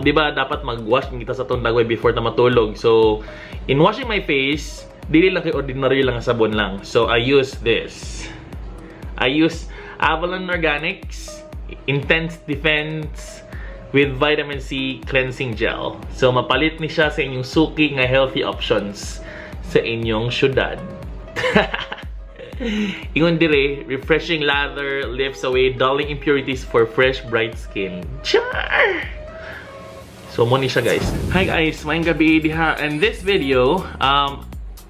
Di ba dapat mag-wash kita sa atong dagway before ta matulog. So, in washing my face, dili lang kay ordinary lang nga sabon lang. So, I use this. I use Avalon Organics Intense Defense with Vitamin C Cleansing Gel. So, mapalit ni siya sa inyong suki nga healthy options sa inyong syudad. Ingon dire, refreshing lather lifts away dulling impurities for fresh, bright skin. Char! So, mao ni siya, guys. Hi guys, maayong gabii diha. And this video,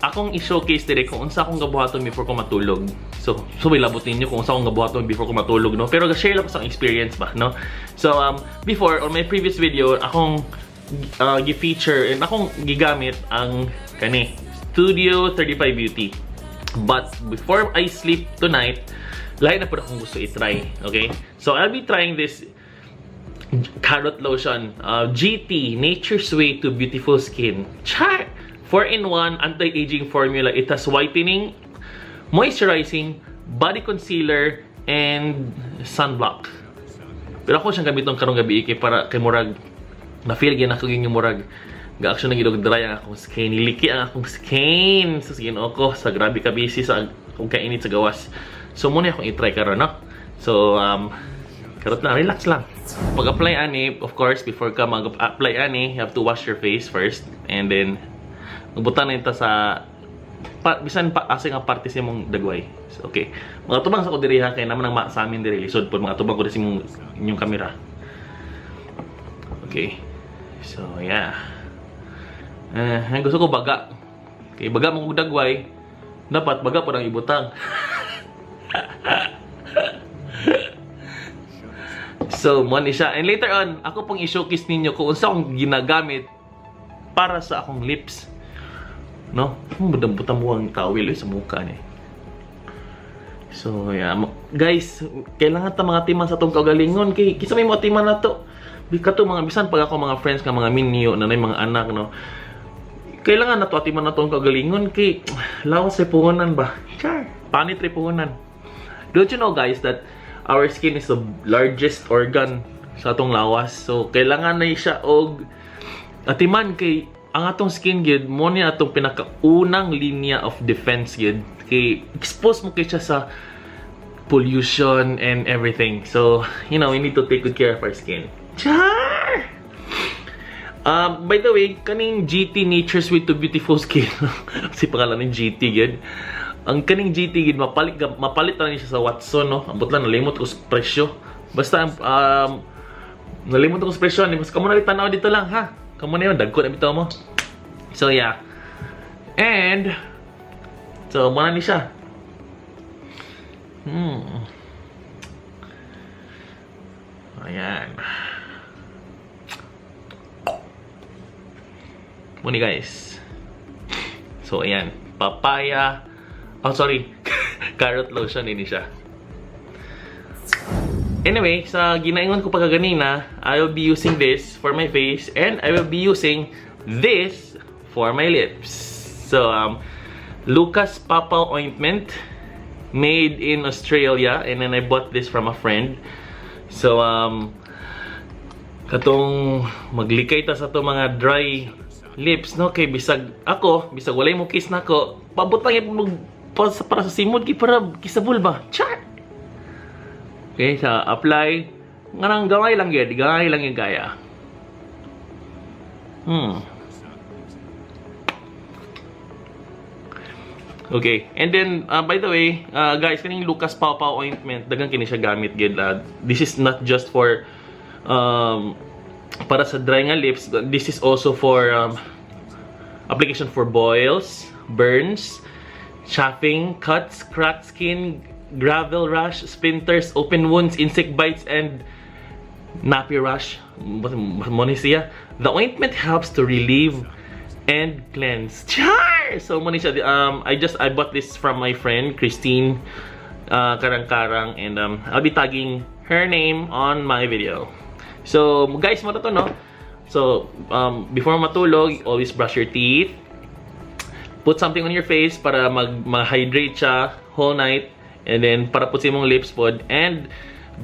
akong i-showcase dire kung unsa akong gabuhaton before ko matulog. So may labot ninyo kung unsa akong gabuhaton before ko matulog, no? Pero share lang ko sa experience ba, no? So, before, on my previous video, akong gi-feature and akong gigamit ang kani, Studio 35 Beauty. But before I sleep tonight, lahi na pud akong gusto i-try, okay? So, I'll be trying this carrot lotion, GT, Nature's Way to Beautiful Skin. Char! 4-in-1 anti-aging formula. It has whitening, moisturizing, body concealer, and sunblock. Pero ako siyang gamiton karong gabii kay para kay murag na feel gyud nako yung murag ga-action na gyud dry ang akong skin, niliki ang akong skin. So sige ko sa grabe ka busy sa kung kainit sa gawas. So mao na akong i-try karon, no. So karot lang, relax lang. Pag-apply ani, of course, before ka mag-apply ani, you have to wash your face first and then magbutang na ito sa pa, bisan pa asa nga parte sa imong dagway. So, okay. Mga tubang sa ko diri ha, kay naman ang sa amin diri lisod pod mga tubang ko diri sa imong inyong kamera. Okay. So, yeah. Eh, gusto ko baga. Kay baga mo kog dagway, dapat baga po ang ibutang. So, mao ni siya. And later on, ako pong i-showcase ninyo kung unsa akong ginagamit para sa akong lips. No? Budang-butang mo ang towel eh, sa mukha ni. So, yeah. Guys, kailangan ta mga timan sa atong kaugalingon kay kinsa may mga timan nato. Kato mga bisan pag ako mga friends nga mga minyo na mga anak, no. Kailangan nato atiman nato ang kaugalingon kay lawas sa puhunan ba. Char, panit ray puhunan. Don't you know, guys, that our skin is the largest organ sa atong lawas? So kailangan na siya og atiman kay ang atong skin gyud mao ni atong pinakaunang linya of defense gyud kay expose mo kay siya sa pollution and everything. So, we need to take good care of our skin. Char! By the way, kaning GT Nature's Way to Beautiful Skin. Si pangalan ng GT gyud. Ang kaning GT gyud mapalit na siya sa Watson, no. Ambot lang nalimot ko sa presyo. Basta nalimot ko sa presyo ni mas kamo na tanaw dito lang ha. Kamo na yun, dagko na bitaw mo. So yeah. And so mao na ni siya. Ayan. Mao ni, guys. So ayan, papaya. Oh, sorry. Carrot lotion ini siya. Anyway, sa ginaingon ko pa kaganina, I will be using this for my face and I will be using this for my lips. So, Lucas Papaw Ointment made in Australia, and then I bought this from a friend. So, katong maglikay ta sa to mga dry lips, no, kay bisag ako, bisag walay mo kiss nako, pabot lang yung mag para sa simod kay para kisabol ba. Char! Okay, sa apply nganang gamay lang gyud, gamay lang yung gaya. Okay, and then by the way, guys, kaning Lucas Papaw Ointment, daghan kini siya gamit gyud. This is not just for para sa dry nga lips, this is also for application for boils, burns, chafing, cuts, cracked skin, gravel rash, splinters, open wounds, insect bites, and nappy rash. Mao ni siya. The ointment helps to relieve and cleanse. Char! So mao ni siya. I bought this from my friend Christine Karang-Karang, and I'll be tagging her name on my video. So guys, mao to, no? So before matulog, always brush your teeth. Put something on your face para mag ma-hydrate siya whole night, and then para put sa imong lips pod, and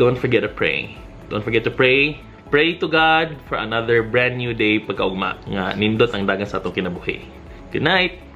don't forget to pray. Don't forget to pray. Pray to God for another brand new day pagkaugma nga nindot ang dagan sa atong kinabuhi. Good night!